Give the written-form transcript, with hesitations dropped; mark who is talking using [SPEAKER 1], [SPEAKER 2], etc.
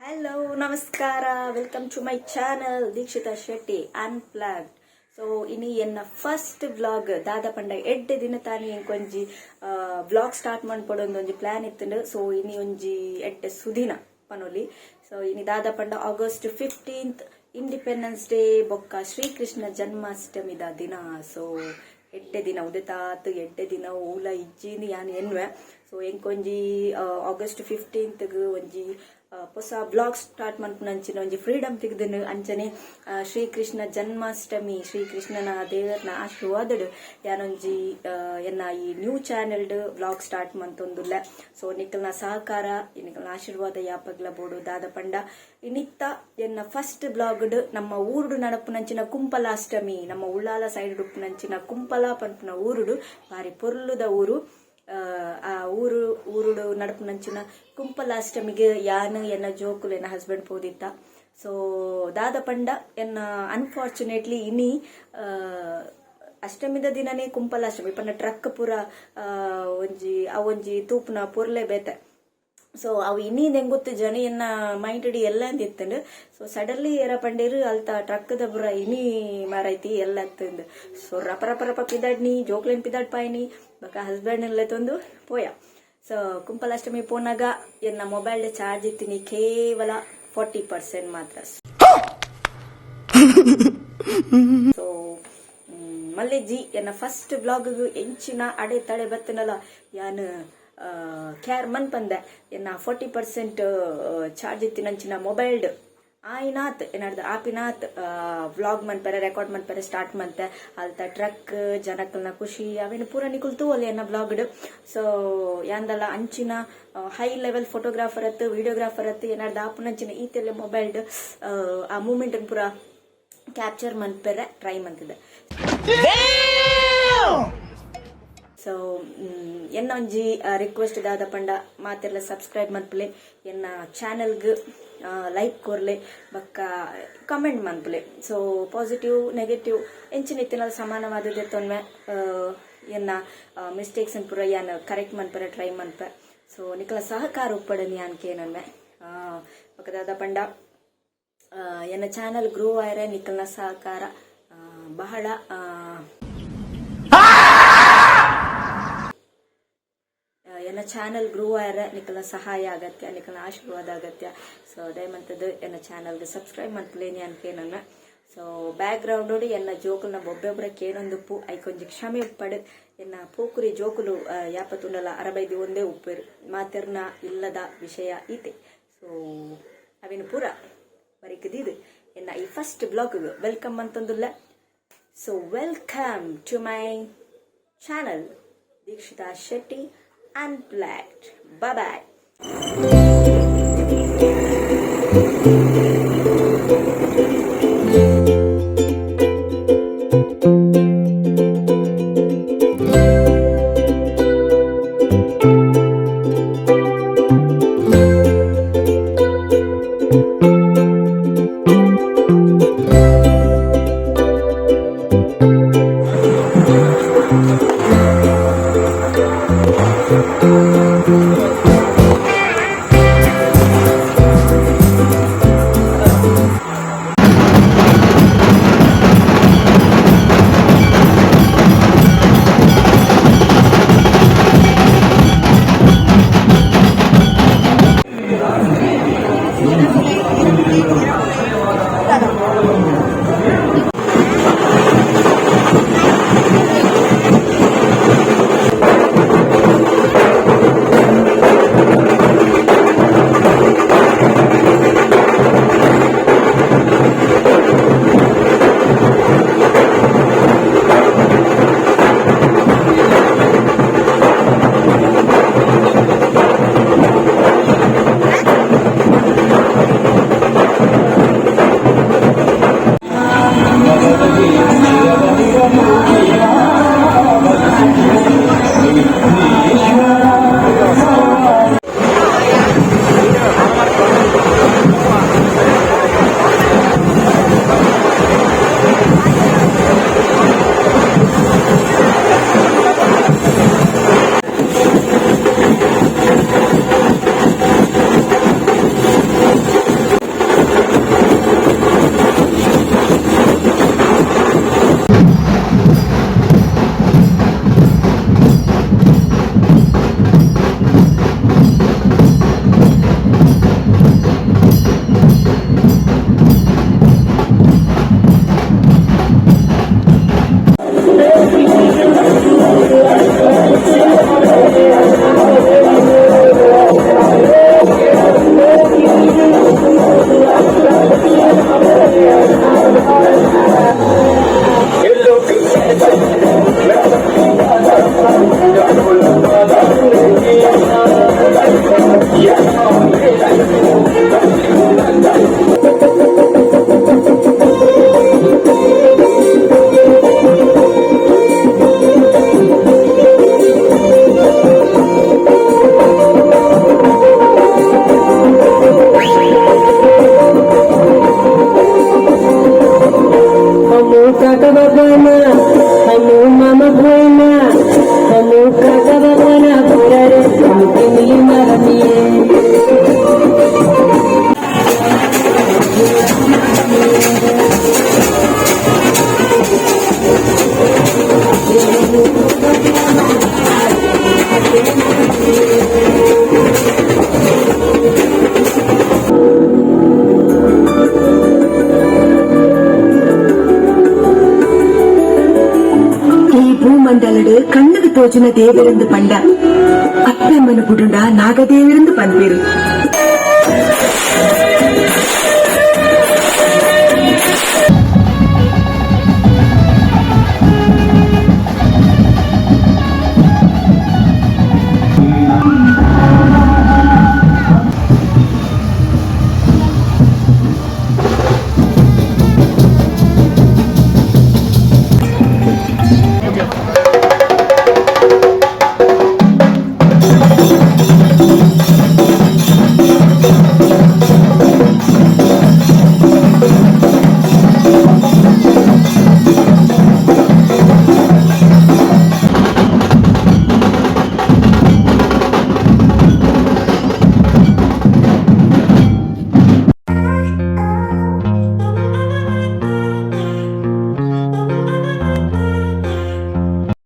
[SPEAKER 1] Hello, ನಮಸ್ಕಾರ. Welcome to my channel, Dikshita Shetty Unplugged. So ಇನಿ ಎನ್ನ ಫಸ್ಟ್ ವ್ಲಾಗ್. ದಾದ ಪಂಡ, ಎಡ್ಡೆ ದಿನ ತಾನಿ ಎಂಕೊಂಜಿ ವ್ಲಾಗ್ ಸ್ಟಾರ್ಟ್ ಮನ್ಪೊಡೊಂದು ಒಂಜಿ ಪ್ಲಾನ್ ಇತ್ತುಂಡು. ಸೊ ಇನಿ ಒಂಜಿ ಎಡ್ಡೆ ಸುದಿನ ಪನೊಲಿ. ಸೊ ಇನಿ ದಾದ ಪಂಡ, August 15th, independence day ಬೊಕ್ಕ ಶ್ರೀಕೃಷ್ಣ ಜನ್ಮಾಷ್ಟಮಿದ ದಿನ. ಸೊ ಎಡ್ಡೆ ದಿನ, ಉದೆತಾತ್ ಎಡ್ಡೆ ದಿನ ಊಲ ಇಜ್ಜಿಂದು ಯಾನ್ ಎನ್ವೆ. ಸೊ ಎಂಕೊಂಜಿ ಆಗಸ್ಟ್ 15ತ್ ಒಂಜಿ ಪೊಸ ವ್ಲಾಗ್ ಸ್ಟಾರ್ಟ್ ಮನ್ಪುನಂಚಿನ ಒಂಜಿ ಫ್ರೀಡಮ್ ತಿಕ್ದನು. ಅಂಚನೆ ಶ್ರೀಕೃಷ್ಣ ಜನ್ಮಾಷ್ಟಮಿ, ಶ್ರೀಕೃಷ್ಣನ ದೇವರನ ಆಶೀರ್ವಾದಡು ಯಾನೊಂಜಿ ಎನ್ನ ಈ new channel vlog start ಮಂತೊಂದುಲ್ಲ. So ನಿಕಲ್ನ ಸಹಕಾರ, ನಿಕಲ್ನ ಆಶೀರ್ವಾದ ಯಾಪಗ್ಲ ಬೋಡು. ದಾದ ಪಂಡ, ಇನಿತ್ತ ಎನ್ನ ಫಸ್ಟ್ ವ್ಲಾಗ್ ನಮ್ಮ ಊರುಡು ನಡಪುನಂಚಿನ ಕುಂಪಲಾಷ್ಟಮಿ. ನಮ್ಮ ಉಳ್ಳಾಲ ಸೈಡ್ ಉಪ್ಪುನಂಚಿನ ಕುಂಪಲ ಪನ್ಪುನ ಊರುಡು, ಬಾರಿ ಪೊರ್ಲುದ ಊರು. ಆ ಊರುಡು ನಡಪುನಂಚಿನ ಕುಂಪಲಾಷ್ಟಮಿಗೆ ಯಾನ್, ಎನ್ನ ಜೋಕುಲು, ಎನ್ನ ಹಸ್ಬೆಂಡ್ ಪೋದಿತ್ತ. ಸೊ ದಾದ ಪಂಡ, ಎನ್ನ ಅನ್ಫಾರ್ಚುನೇಟ್ಲಿ ಇನಿ ಅಷ್ಟಮಿದ ದಿನನೇ ಕುಂಪಲಾಷ್ಟಮಿ ಪಂಡ ಟ್ರಕ್ ಪೂರ ಒಂಜಿ ಅವೊಂಜಿ ತೂಪುನ ಪೊರ್ಲೆ ಬೇತೆ. ಸೊ ಅವು ಇನ್ನಿ ಗೊತ್ತು ಜನ ಎನ್ನ ಮೈಂಡ್ ಇಡಿ ಎಲ್ಲ ಅಂದಿತ್ತಂಡು. ಸೊ ಸಡನ್ಲಿ ಏರ ಪಂಡೇರು, ಅಲ್ತ ಟ್ರಕ್ the ಬುರ ಇನಿ ಮಾರೈತಿ ಎಲ್ಲ ತಂದು. ಸೊ ರಪ ರಪ ರಪ ಪಿದಾಡ್ನಿ, ಜೋಕ್ಲೆನ್ ಪಿದಾಡ್ ಪಾಯ್ನಿ, ಬೊಕ ಹಸ್ಬೆಂಡ್ ಎಲ್ಲ ತಂದು ಪೋಯ. ಸೊ ಕುಂಪಲಾಷ್ಟಮಿ ಪೋನಾಗ ಎನ್ನ ಮೊಬೈಲ್ ಚಾರ್ಜ್ ಇತ್ತೀನಿ ಕೇವಲ 40% ಮಾತ್ರ. ಸೊ ಮಲ್ಲೆಜ್ಜಿ, ಎನ್ನ ಫಸ್ಟ್ ವ್ಲಾಗ್ ಎಂಚಿನ ಅಡೆ ತಡೆ ಬತ್ತನಲ್ಲ ಯಾನ್ ಕ್ಯಾರ್ ಮನ್ಪಂದೆ. ಎನ್ನ 40% ಚಾರ್ಜ್ ಇತ್ತಿನಂಚಿನ ಮೊಬೈಲ್ಡ್ ಆಯ್ನಾತ್ ಏನಾಡ್ದು ಆಪಿನಾತ್ ವ್ಲಾಗ್ ಮನ್ಪರೆ, ರೆಕಾರ್ಡ್ ಮನ್ಪರೆ ಸ್ಟಾರ್ಟ್ ಮಂತೆ. ಅಲ್ತ ಟ್ರಕ್, ಜನಕ್ಕಲ್ನ ಖುಷಿ, ಅವೇನು ಪೂರ ನಿಕುಲ್ ತೂವೊಲಿ ಎನ್ನ ವ್ಲಾಗ್ಡ್. ಸೊ ಯಾಂದಲ ಅಂಚಿನ high level photographer ಅತ್ತು, ವಿಡಿಯೋಗ್ರಾಫರ್ ಅತ್ತು. ಏನಾಡ್ದು ಆಪುನಂಚಿನ ಈತೆಲ್ಲ ಮೊಬೈಲ್ಡ್ ಆ ಮೂಮೆಂಟ್ ಪೂರ ಕ್ಯಾಪ್ಚರ್ ಮನ್ಪೆರೆ ಟ್ರೈ ಮಂತಿದೆ. ಸೊ ಎನ್ನ ಒಂಜಿ ರಿಕ್ವೆಸ್ಟ್ ದಾದ ಪಂಡ, ಮಾತೆರ್ಲ ಸಬ್ಸ್ಕ್ರೈಬ್ ಮನ್ಪುಲೆ, ಎನ್ನ ಚಾನೆಲ್ಗ್ ಲೈಕ್ ಕೊರ್ಲೆ, ಬಕ್ಕ ಕಮೆಂಟ್ ಮನ್ಪುಲೆ. So positive, negative ಎಂಚಿನ ಇತ್ತಿನ ಸಮಾನವಾದದೆ ತೊನ್ವೆ. ಎನ್ನ ಮಿಸ್ಟೇಕ್ಸ್ ಪೂರ ಯಾನ್ ಕರೆಕ್ಟ್ ಮನ್ಪರೆ ಟ್ರೈ ಮನ್ಪೆ. ಸೊ ನಿಕಲ ಸಹಕಾರ ಉಪ್ಪಡನಿ ಯಾನ್ ಕೇನನ್ವೆ. ಬೊಕ್ಕ ದಾದ ಪಂಡ, ಎನ್ನ ಚಾನಲ್ ಗ್ರೋ ಆಯರೆ ನಿಕಲ್ನ ಸಹಕಾರ ಬಹಳ ಎನ್ನ ಚಾನಲ್ ಗ್ರೋ ಆಯರೆ ನಿಕಲ್ನ ಸಹಾಯ ಅಗತ್ಯ, ನಿಕಲ್ನ ಆಶೀರ್ವಾದ ಅಗತ್ಯ. ಸೊ ದಯಮಂತದ್ದು ಎನ್ನ ಚಾನಲ್ಗೆ ಸಬ್ಸ್ಕ್ರೈಬ್ ಮನ್ಪುಲೇನಿ ಅನ್ಕೇನನ್ನ. So back ground ನೋಡಿ ಎನ್ನ ಜೋಕುಲ್ನ ಬೊಬ್ಬೆೊಬ್ಬರ ಕೇನೊಂದುಪ್ಪು, ಐಕೊಂಜಿ ಕ್ಷಮೆ ಉಪ್ಪಡು. ಎನ್ನ ಪೋಕುರಿ ಜೋಕುಲು ಯಾಪ ತುಂಡಲ ಅರಬೈದಿ ಒಂದೇ ಉಪ್ಪೇರು. ಮಾತೆರ್ನ ಇಲ್ಲದ ವಿಷಯ ಈತೆ. ಸೊ ಅವೇನು ಪೂರ ಬರೀಕದಿದು ಎನ್ನ ಈ first vlog welcome ಅಂತಂದುಲ್ಲ. So welcome to my channel, Dikshita Shetty Unplugged. Bye bye.
[SPEAKER 2] ತೋಜುನ ದೇವೆರೆಂದು ಪಂಡ, ಅಪ್ಪೆಮ್ಮನ ಬುಡುಂಡ ನಾಗದೇವರೆಂದು ಪನ್ಪೇರು.